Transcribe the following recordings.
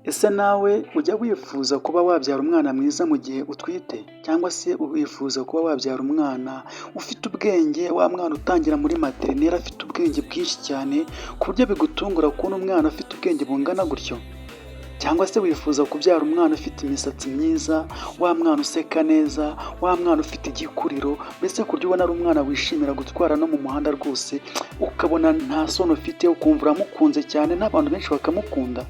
Ese nawe ujya wifuza kuba wabyara umwana mwiza mu gihe utwite, cyangwa se wifuza kuba wabyara umwana ufite ubwenge, wa mwana utangira muri maternelle afite ubwenge bwinshi cyane, ku buryo bigutungura kubona umwana afite ubwenge bungana gutyo? Cyangwa se wifuza kubyara umwana ufite imisatsi myiza, wa mwana useka neza, wa mwana ufite igikuriro, mbese ku buryo ubona ari umwana wishimira gutwara no mu muhanda rwose, ukabona nta soni ufite, ukumva uramukunze cyane n'abantu benshi bakamukunda?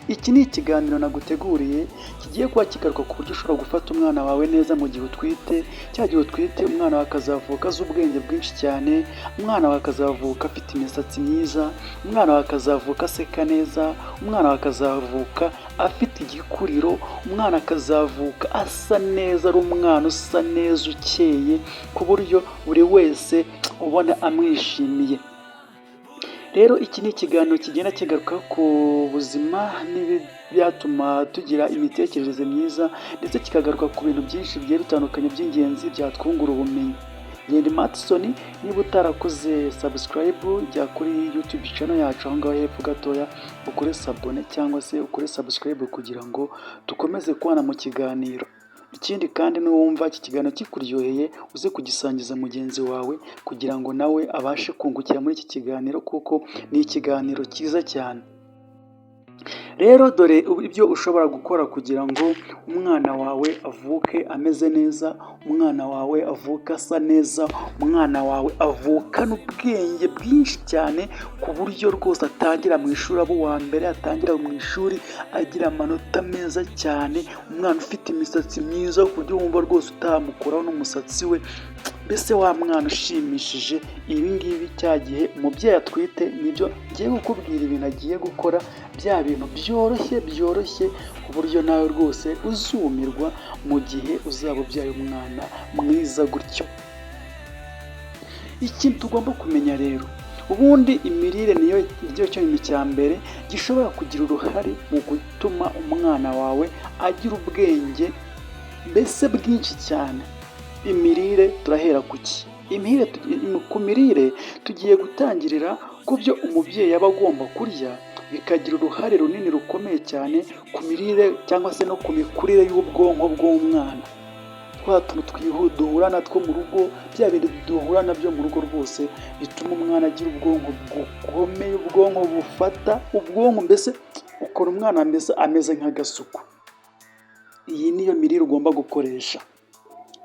Iki ni ikiganiro naguteguriye kigiye kuba kigaruka ku buryo ushobora gufata umwana wawe neza mu gihe utwite, cya gihe utwite umwana wawe akazavuka azi ubwenge bwinshi cyane, umwana wawe akazavuka afite imisatsi myiza, umwana wawe akazavuka aseka neza, umwana wawe akazavuka afite igikuriro, umwana akazavuka asa neza, ari umwana usa neza ukeye, ku buryo buri wese ubona amwishimiye. Rero iki ni ikiganiro kigenda kigaruka ku buzima n'ibyatuma tugira imitekerereze myiza, ndetse kikagaruka ku bintu byinshi bigiye bitandukanye by'ingenzi byatwungura ubumenyi. Ngenda Matson, niba utarakoze subscribe, jya kuri YouTube channel yacu aho ngaho hepfo gatoya, ukore s'abonner cyangwa se ukore subscribe kugira ngo dukomeze kubana mu kiganiro. Ikindi kandi, nuwumva iki kiganiro kikuryoheye, uze kugisangiza mugenzi wawe kugira ngo nawe abashe kungukira muri iki kiganiro, kuko ni ikiganiro cyiza cyane. Rero dore ibyo ushobora gukora kugira ngo umwana wawe avuke ameze neza, umwana wawe avuke asa neza, umwana wawe avukane ubwenge bwinshi cyane, ku buryo rwose atangira mu ishuri aba uwa mbere, atangira mu ishuri agira amanota meza cyane, umwana ufite imisatsi myiza ku buryo wumva rwose utamukuraho n'umusatsi we, mbese wa mwana ushimishije. Ibi ngibi, cya gihe umubyeyi atwite, nibyo ngiye kukubwira, ibintu agiye gukora, bya bintu byoroshye byoroshye, ku buryo nawe rwose uzumirwa mu gihe uzaba ubyaye umwana mwiza gutyo. Ikintu tugomba kumenya rero, ubundi imirire niyo nicyo kintu cya mbere gishobora kugira uruhare mu gutuma umwana wawe agira ubwenge mbese bwinshi cyane. Imirire, turahera ku ki? Ku mirire tugiye gutangirira ku byo umubyeyi aba agomba kurya, bikagira uruhare runini rukomeye cyane ku mirire cyangwa se no ku mikurire y'ubwonko bw'umwana. Twa tuntu duhura natwo mu rugo, bya bintu duhura nabyo mu rugo rwose bituma umwana agira ubwonko bukomeye, ubwonko bufata, ubwonko mbese ukora umwana mbese ameze nk'agasuku. Iyi niyo mirire ugomba gukoresha.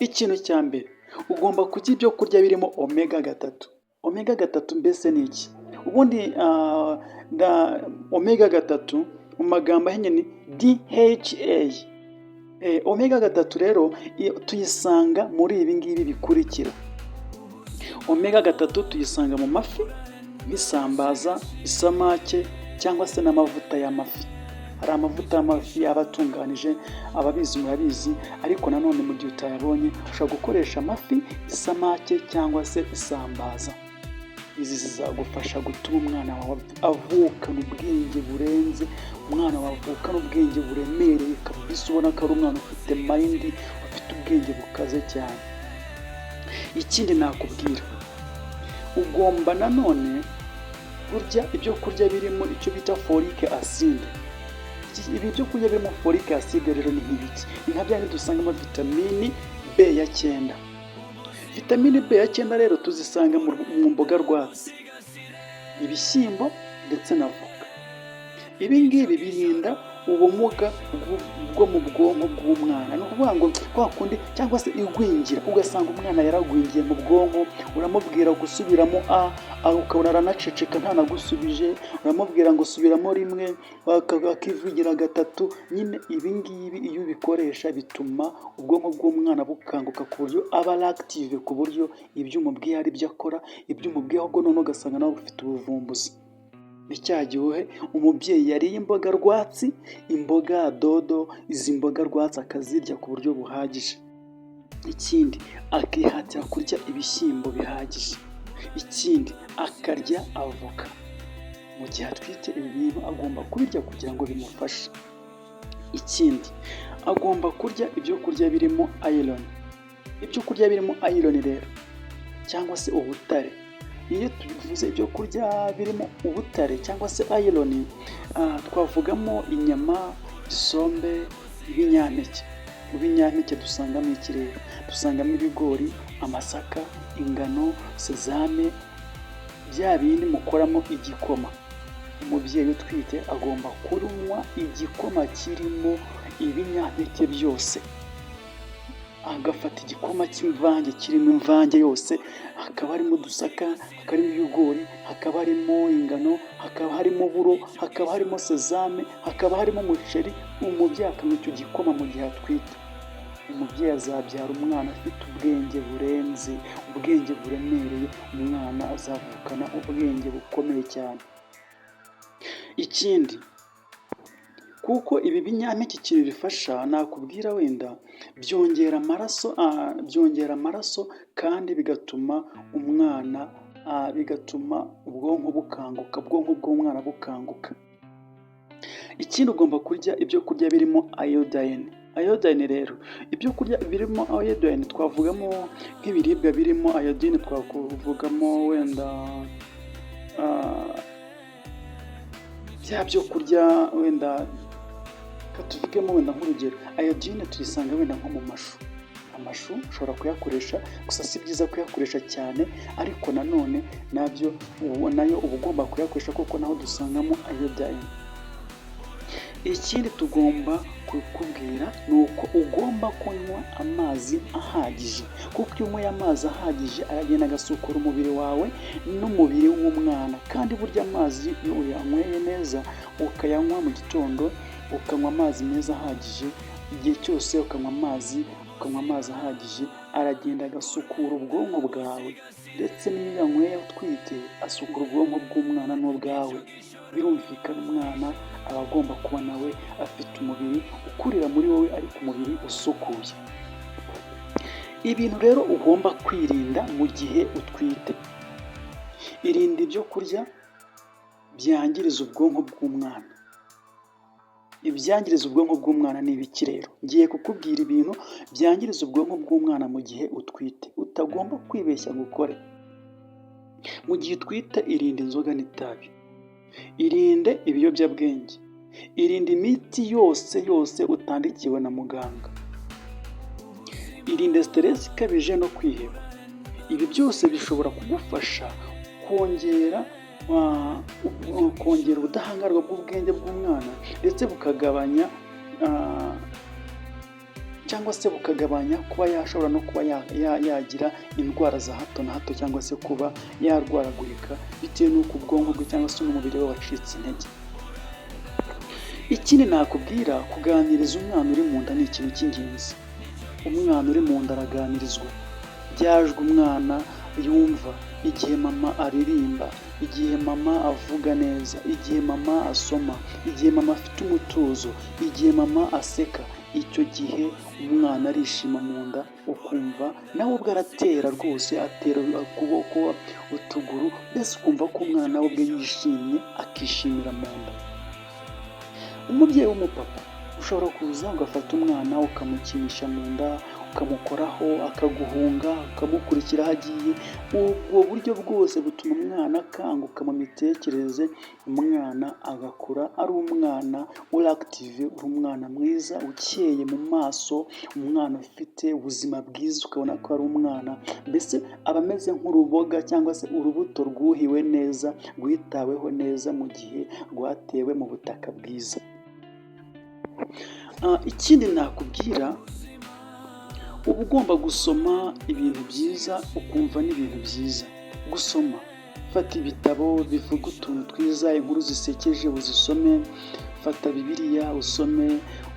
Ikintu cya mbere, ugomba kurya ibyo kurya birimo omega 3. Omega 3 mbese ni iki? Ubundi omega 3 mu magambo ahinnye ni DHA. Omega 3 rero tuyisanga muri ibi ngibi bikurikira: omega 3 tuyisanga mu mafi nk'isambaza, isamake cyangwa se n'amavuta y'amafi. Hari amavuta y'amafi aba atunganije, ababizi murabizi, ariko nanone mu gihe utayabonye ushobora gukoresha amafi, isamake cyangwa se isambaza. Izi zizagufasha gutuma umwana wawe avukana ubwenge burenze, umwana wawe avukana ubwenge buremereye kabisa, ubona ko ari umwana ufite mind, ufite ubwenge bukaze cyane. Ikindi nakubwira, ugomba nanone kurya ibyo kurya birimo icyo bita folic acid. Ibi byo kurya birimo folic acid rero ni nk'ibiki? Ni nka bya bindi dusangamo vitamini B ya 9. Vitamini B ya 9 rero tuzisanga mu mboga rwatsi, ibishyimbo ndetse na voka. Ibi ngibi birinda ubumuga bwo mu bwonko bw'umwana. Ni ukuvuga ngo kwa kundi cyangwa se igwingira, ugasanga umwana yaragwingiye mu bwonko, uramubwira gusubiramo a, ukabona aranaceceka ntanagusubije, uramubwira ngo subiramo rimwe, akivugira gatatu. Nyine ibi ngibi iyo ubikoresha bituma ubwonko bw'umwana bukanguka, ku buryo aba ari active, ku buryo ibyo umubwiye ari byo akora, ibyo umubwiye ahubwo noneho ugasanga nawe ufite ubuvumbuzi. Ni cya gihe umubyeyi yariye imboga rwatsi, imboga dodo, izi mboga rwatsi akazirya ku buryo buhagije. Ikindi, akihatira kurya ibishyimbo bihagije. Ikindi, akarya avoka. Mu gihe atwite, ibi bintu agomba kubirya kugira ngo bimufashe. Ikindi, agomba kurya ibyo kurya birimo iron. Ibyo kurya birimo iron rero cyangwa se ubutare. Iyo tubivuze ibyo kurya birimo ubutare cyangwa se iron, twavugamo inyama, isombe, ibinyampeke. Mu binyampeke dusangamo iki rero? Dusangamo ibigori, amasaka, ingano, sésame, bya bindi mukoramo igikoma. Umubyeyi utwite agomba kunywa igikoma kirimo ibinyampeke byose, agafata igikoma cy'imvange kirimo imvange yose, hakaba harimo udusaka, hakaba harimo ibigori, hakaba harimo ingano, hakaba harimo uburo, hakaba harimo sésame, hakaba harimo umuceri, umubyeyi akanywa icyo gikoma mu gihe atwite. Umubyeyi azabyara umwana afite ubwenge burenze, ubwenge buremereye, umwana azavukana ubwenge bukomeye cyane. Ikindi, kuko ibi binyampeke ikintu bifasha nakubwira wenda byongera amaraso kandi bigatuma umwana, bigatuma ubwonko bukanguka, ubwonko bw'umwana bukanguka. Ikindi, ugomba kurya ibyo kurya birimo iodine. Iodine rero, ibyo kurya birimo iodine twavugamo nk'ibiribwa birimo iodine, twavugamo wenda bya byo kurya, wenda reka tuvugemo wenda nk'urugero, iodine tuyisanga wenda nko mu mashu. Amashu ushobora kuyakoresha, gusa si byiza kuyakoresha cyane, ariko nanone nabyo nayo uba ugomba kuyakoresha kuko naho dusangamo iodine. Ikindi tugomba kukubwira ni uko ugomba kunywa amazi ahagije, kuko iyo unyweye amazi ahagije aragenda agasukura umubiri wawe n'umubiri w'umwana. Kandi burya amazi iyo uyanyweye neza, ukayanywa mu gitondo, ukanywa amazi meza ahagije, igihe cyose ukanywa amazi ahagije, aragenda agasukura ubwonko bwawe, ndetse n'iyo uyanyweye utwite asukura ubwonko bw'umwana n'ubwawe. Birumvikana, umwana aba agomba kuba nawe afite umubiri ukurira muri wowe, ariko umubiri usukuye. Ibintu rero ugomba kwirinda mu gihe utwite: irinde ibyo kurya byangiriza ubwonko bw'umwana. Ibyangiriza ubwonko bw'umwana ni ibiki rero? Ngiye kukubwira ibintu byangiriza ubwonko bw'umwana mu gihe utwite, utagomba kwibeshya ngo ukore. Mu gihe utwite, irinde inzoga n'itabi, irinde ibiyobyabwenge, irinde imiti yose yose utandikiwe na muganga, irinde stress ikabije no kwiheba. Ibi byose bishobora kugufasha kongera ubudahangarwa bw'ubwenge bw'umwana, ndetse bukagabanya cyangwa se bukagabanya kuba yashobora no kuba yagira indwara za hato na hato, cyangwa se kuba yarwaragurika bitewe n'uko ubwonko bwe cyangwa se n'umubiri we wacitse intege. Ikindi nakubwira, kuganiriza umwana uri mu nda ni ikintu cy'ingenzi. Umwana uri mu nda araganirizwa, byajwe umwana yumva igihe mama aririmba, igihe mama avuga neza, igihe mama asoma, igihe mama afite umutuzo, igihe mama aseka. Icyo gihe umwana arishima mu nda, ukumva nawe ubwe aratera rwose, atera ukuboko, utuguru, mbese ukumva ko umwana nawe ubwe yishimye, akishimira mu nda. Umubyeyi w'umupapa, ushobora kuza ugafata umwana ukamukinisha mu nda, ukamukoraho akaguhunga, ukamukurikira aho agiye. Ubwo buryo bwose butuma umwana akanguka mu mitekerereze, umwana agakura ari umwana uri active, uri umwana mwiza, ukeye mu maso, umwana ufite ubuzima bwiza, ukabona ko ari umwana mbese aba ameze nk'uruboga cyangwa se urubuto rwuhiwe neza, rwitaweho neza mu gihe rwatewe mu butaka bwiza. Ikindi nakubwira, uba ugomba gusoma ibintu byiza, ukumva n'ibintu byiza. Gusoma, fata ibitabo bivuga utuntu twiza, inkuru zisekeje uzisome, fata Bibiliya usome,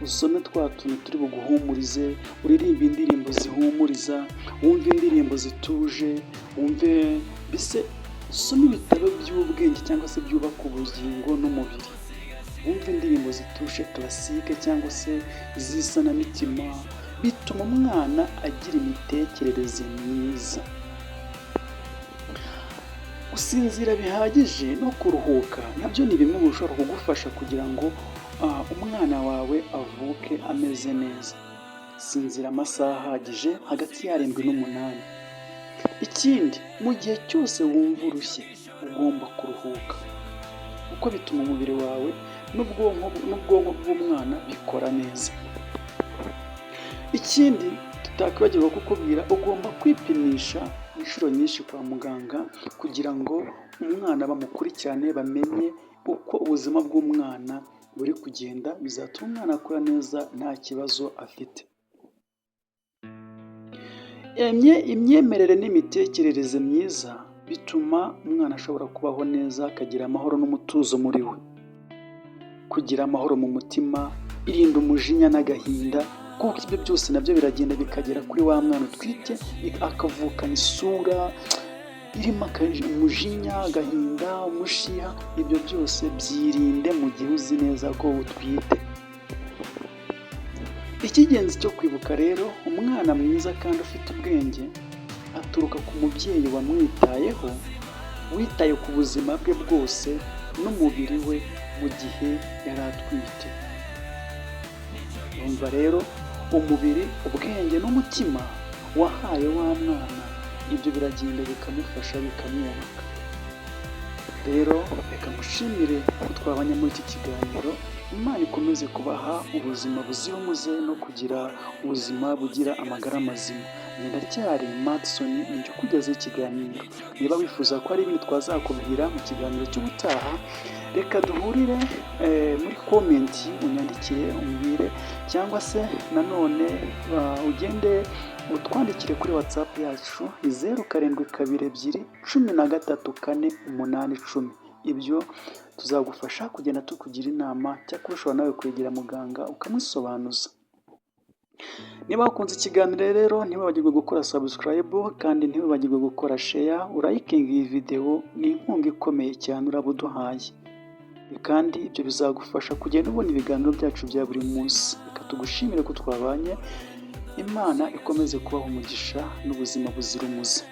usome twa tuntu turi buguhumurize, uririmbe indirimbo zihumuriza, wumve indirimbo zituje, wumve mbese usome ibitabo by'ubwenge cyangwa se byubaka ubugingo n'umubiri, wumve indirimbo zituje classique cyangwa se z'isanamitima, bituma umwana agira imitekerereze myiza. Gusinzira bihagije no kuruhuka nabyo ni bimwe mu bishobora kugufasha kugira ngo umwana wawe avuke ameze neza. Sinzira amasaha ahagije, hagati y'arindwi n'umunani. Ikindi, mu gihe cyose wumva urushye, ugomba kuruhuka, kuko bituma umubiri wawe n'ubwonko bw'umwana bikora neza. Ikindi tutakwibagirwa kukubwira, ugomba kwipimisha inshuro nyinshi kwa muganga kugira ngo umwana bamukurikirane, bamenye uko ubuzima bw'umwana buri kugenda. Bizatuma umwana akura neza nta kibazo afite. Imyemerere n'imitekerereze myiza bituma umwana ashobora kubaho neza, akagira amahoro n'umutuzo muri we. Kugira amahoro mu mutima, irinda umujinya n'agahinda, kuko ibyo byose nabyo biragenda bikagera kuri wa mwana utwite, akavukana isura irimo umujinya, agahinda, umushiha. Ibyo byose byirinde mu gihe uzi neza ko utwite. Icy'ingenzi cyo kwibuka rero, umwana mwiza kandi ufite ubwenge aturuka ku mubyeyi wamwitayeho, witaye ku buzima bwe bwose n'umubiri we mu gihe yari atwite. Urumva rero, umubiri, ubwenge n'umutima wahaye wa mwana, ibyo biragenda bikamufasha, bikamwubaka. Rero reka mushimire ko twabanye muri iki kiganiro. Imana ikomeze kubaha ubuzima buzira umuze no kugira ubuzima bugira amagara mazima. Njye ndacyari Madison, ninjye ukugezaho ikiganiro. Niba wifuza ko hari ibindi twazakubwira mu kiganiro cy'ubutaha, reka duhurire muri comment, unyandikire umbwire, cyangwa se nanone ugende utwandikire kuri WhatsApp yacu, ni 0722134810. Ibyo tuzagufasha kugenda tukugira inama, cyangwa ushobora nawe kwegera muganga ukamusobanuza. Niba wakunze ikiganiro rero, ntiwibagirwe gukora subscribe, kandi ntiwibagirwe gukora share, urayikinga iyi videwo, ni inkunga ikomeye cyane uraba uduhaye, kandi ibyo bizagufasha kugenda ubona ibiganiro byacu bya buri munsi. Reka tugushimire ko twabanye. Imana ikomeze kubaha umugisha n'ubuzima buzira umuze.